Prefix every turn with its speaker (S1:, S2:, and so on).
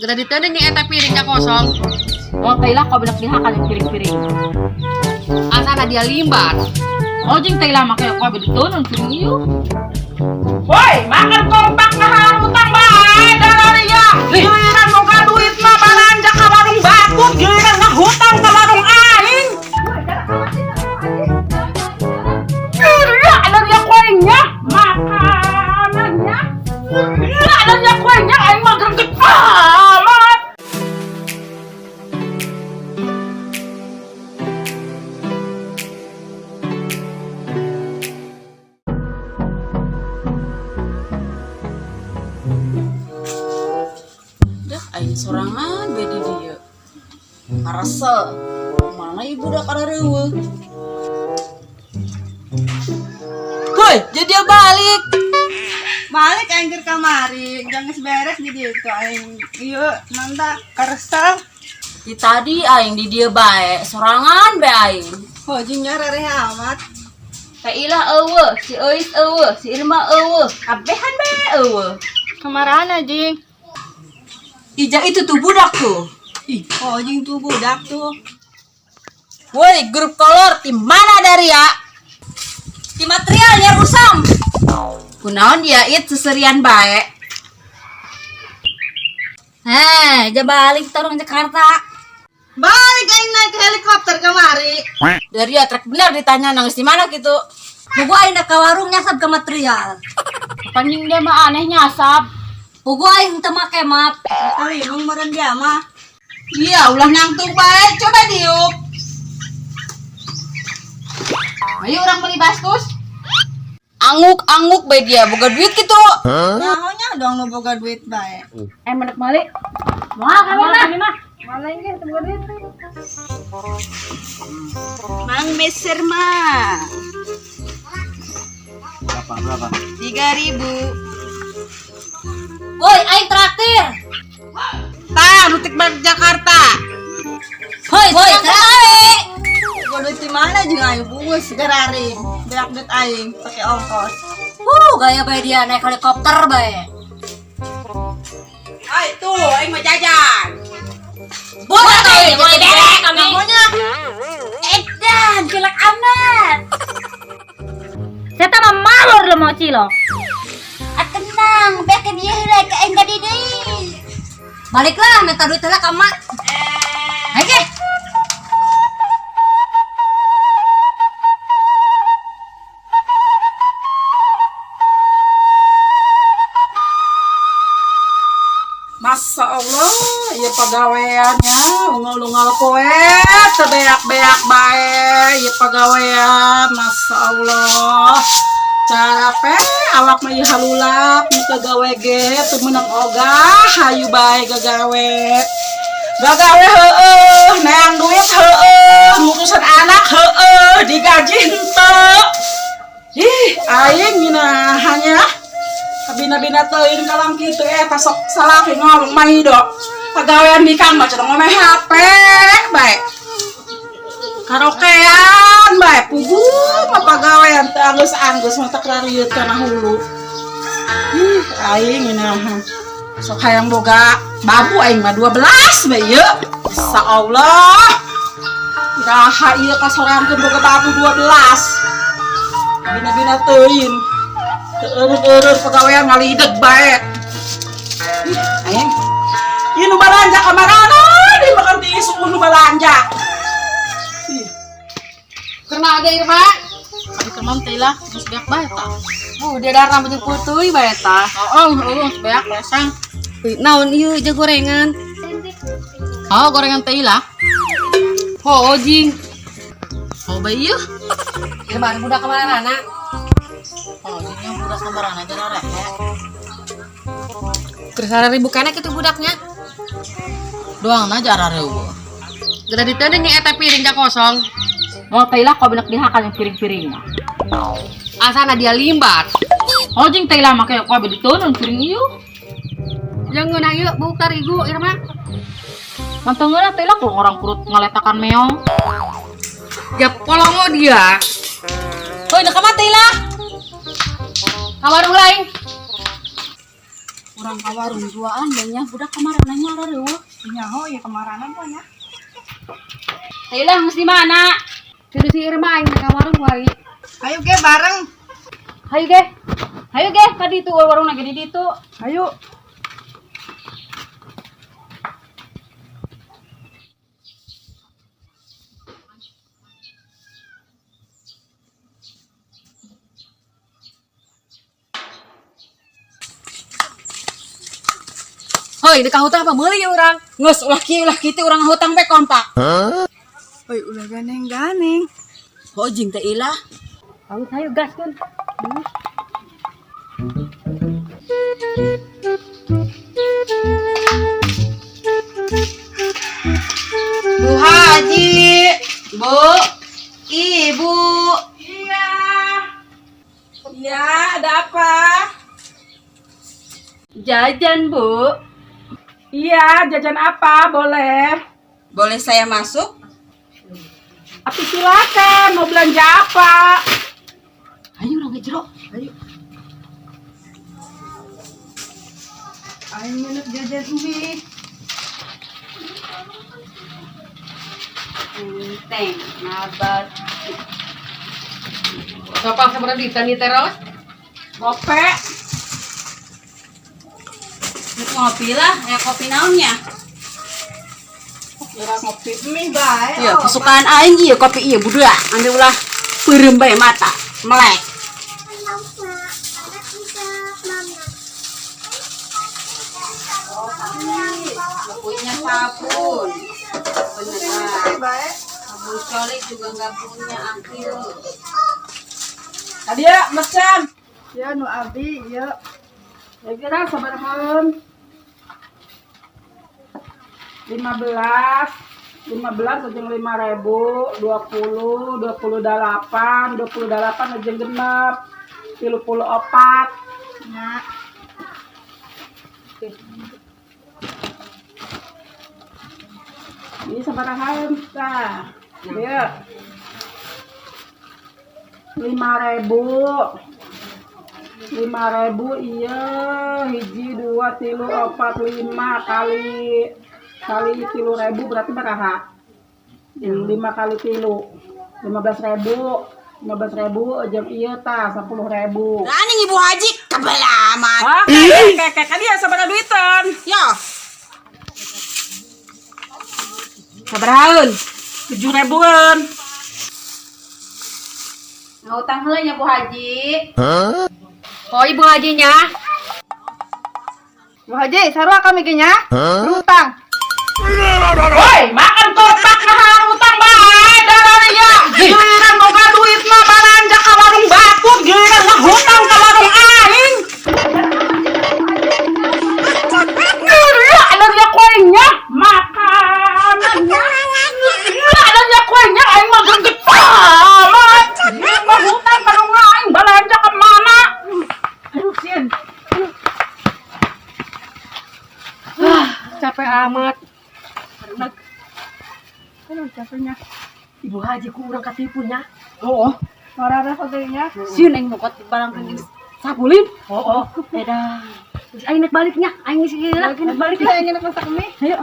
S1: Gada diteundeun nya eta piringna kosong.
S2: Oh, tailah kau benak dihakan yang piring-piring.
S1: Asana dia limbat.
S2: Oh, jing tailah make kau diteundeun piring ieu.
S3: Woi, makan kompak ngahalang utang bae dararia. Giliran boga duit mah balanja ka warung batur, giliran ngahutang ka warung aing. Iya, ada kuenya, makanannya. Iya, ada kuenya, aing mah greget amat.
S4: Dah aing sorangan bae di dieu. Karesel. Mana ibu dah karareueuh. Woi, jadi dia balik.
S5: Balik aing keur kamari, jangan beres di dieu tuh aing. Ieu manta karesel.
S4: Di tadi aing di dieu bae, sorangan bae aing.
S5: Oh, jeung nya rereh amat.
S4: Teh Ilah eueuh, si Euis eueuh, si Irma eueuh, kabehan bae eueuh.
S5: Kamarana jing?
S4: Ija itu tuh budak tuh.
S5: Ih, oh jing tuh budak tuh.
S4: Woi, grup kolor di mana dari ya? Di material ya usam. Kunaon dia it seserian bae.
S6: Heh, ja balik tarung Jakarta.
S5: Balik aing naik helikopter kamari.
S4: Dari ya trek bener ditanya nangis di mana gitu.
S6: Pugu aing ka warung nyasab ke material.
S2: Panjing dia mah aneh nyasab.
S6: Pugu aing teu make map.
S5: Kali emang meureun dia mah.
S4: Iya, ulah nangtung bae, coba diuk.
S1: Ayo orang beli baskus.
S4: Anguk-anguk bae dia boga duit gitu.
S5: Nyaho nya dong nu boga duit bae.
S2: Eh, menek balik. Wah, kami mah.
S5: Mang meser mah.
S7: Berapa berapa?
S5: 3.000.
S6: Woi, aing traktir.
S3: Tah, nutik balik Jakarta.
S6: Hoi, hoi, traktir.
S5: Boga duit di mana jeung aing bungus gararing. Beak duit aing pakai ongkos.
S6: Gaya bae dia naik helikopter bae.
S3: Ay, tuh, aing mah jajan.
S6: Boleh, boleh derek kami.
S5: Namanya
S6: Edan, jelek amat. Saya mah malur lo mau cilok. Ah, tenang, beak dia heula ka aing tadi deui. Baliklah, minta duit heula ka mak. Ayo.
S3: Masya Allah, ya pagaweannya unggal-unggal poe, tebeak-beak bae, ya pagawean, Masya Allah. Capek, awak mah ieu halulap, nu gawe ge, teu meunang ogah, hayu bae gagawe. Gagawe heueuh, neang duit heueuh, ngurusan anak heueuh, digaji henteu. Ih, aing nginahannya. Kabina-bina teuing kalang kitu eta sok salaki ngomong mah hido. Pagawean di kang mah cenah ngomong HP bae. Karaokean bae puguh mah pagawean teu anggeus-anggeus mah teu kararieut kana hulu. Ih, aing nginahan. Sok hayang boga babu aing mah 12 bae ieu. Insyaallah. Iraha ieu kasorangkeun boga babu 12. Bina-bina teuing. Eureun-eureun pagawean ngalideg bae. Ih, aing. Ieu nu balanja ka marana, di makan ti isuk nu balanja. Ih,
S1: Karena ada Irma.
S2: Abi kemam teh lah, geus beak bae ta.
S1: Bu, dia ada rambutnya putih bae ta.
S2: Oh, oh, geus beak lesang.
S1: Naon ieu je gorengan?
S2: Oh, gorengan teh lah.
S1: Oh, jing.
S2: Oh, bae ieu.
S1: Irma budak kamarana?
S2: Oh, jingnya budak kamarana aja rehe.
S1: Terus hari bukannya kitu budaknya.
S2: Doang na jara reueuh.
S1: Gada diteundeun nya eta piringna kosong.
S2: Mau tailah kau benak dihakan yang piring-piring.
S1: Asana dia limbat.
S2: Oh, jing tailah make kau diteundeun piring ieu.
S1: Yang ngeunah ieu buka rigu Irma.
S2: Manteng ngeunah tailah kalau orang perut ngaletakan meong.
S1: Ya polongo dia.
S4: Woi, nak ka mana tailah?
S1: Ka warung lain.
S4: Urang ka warung duaan nya budak kamarana nya rareueuh.
S5: Nyaho ya kamarana mah nya.
S2: Ayolah geus di mana?
S1: Tidur si Irma aing ka warung wari.
S5: Ayo ge bareng.
S2: Hayu ge. Hayu ge ka ditu warung ge di ditu.
S3: Ayo.
S1: Hoi, di kahutang apa meuli ya urang?
S4: Geus ulah kieu ulah kitu urang hutang bae kompak.
S5: Oi ulah ganeng-ganeng.
S4: Oh jeung teh ilah.
S1: Hayu hayu gaskeun.
S4: Bu Haji, Bu, Ibu.
S3: Iya. Iya, ada apa?
S4: Jajan, Bu.
S3: Iya, jajan apa? Boleh.
S4: Boleh saya masuk?
S3: Tapi silakan, mau belanja apa?
S1: Ayo urang ke jero.
S3: Ayo.
S5: Aing ngeuneuh jajan mie.
S4: Enteng, ngabar.
S1: Sopang sabaraha duitan ieu teh Ros?
S3: Gope.
S4: Ngopi lah, ya kopi naonnya?
S3: Kira ngopi.
S5: Mie bae.
S4: Iya, kesukaan aing iya kopi iya budak. Ambil ulah peureum bae mata, melek. Punya sabun. Beneran.
S5: Bae.
S4: Sabun colek juga nggak punya akhir.
S3: Tadi ya, mesen.
S5: Ya nu abdi ieu.
S3: Ya kira sabarahaan? 15, 15 ujung 5.000, 20, 28, 28 ujung genep, 34.
S5: Nya.
S3: Ini sabarahaan tah? Iya. 5.000. 5.000 iya, hiji 2 3 4 5 kali kali 3.000 berarti beraha? 5 kali 3 15.000, 15.000 jam iya tah 10.000.
S4: Anjing Ibu Haji kebel amat.
S3: Hah? Kayak kayak dia sabaraha duitan?
S4: Yo. Sabarahaeun?
S3: 7.000-an.
S4: Ngutang heula nya Bu Haji.
S1: Oh, Ibu Hajinya.
S5: Bu Haji, sarua kami ge nya. Utang.
S3: Woi, makan kotak nah utang bae darah ya. Giliran boga duit mah balanja ka warung batur, giliran mah hutang ka warung aing. Gila, ada kuenya, makanannya. Gila, ada kuenya, aing mah greget amat. Mah hutang ka warung aing, balanja ke mana? Aduh, sieun.
S1: Capek amat.
S5: Aduh capeknya.
S1: Ibu Haji ku urang katipu nya.
S3: Oh,
S5: Marah oge nya.
S4: Sieun aing mokot barang geus
S1: Sabulin.
S3: oh, oh.
S1: Edan. Terus aing nek baliknya, aing geus ieu lah.
S5: Lagi balik lah ingin masak mie.
S1: Ayo.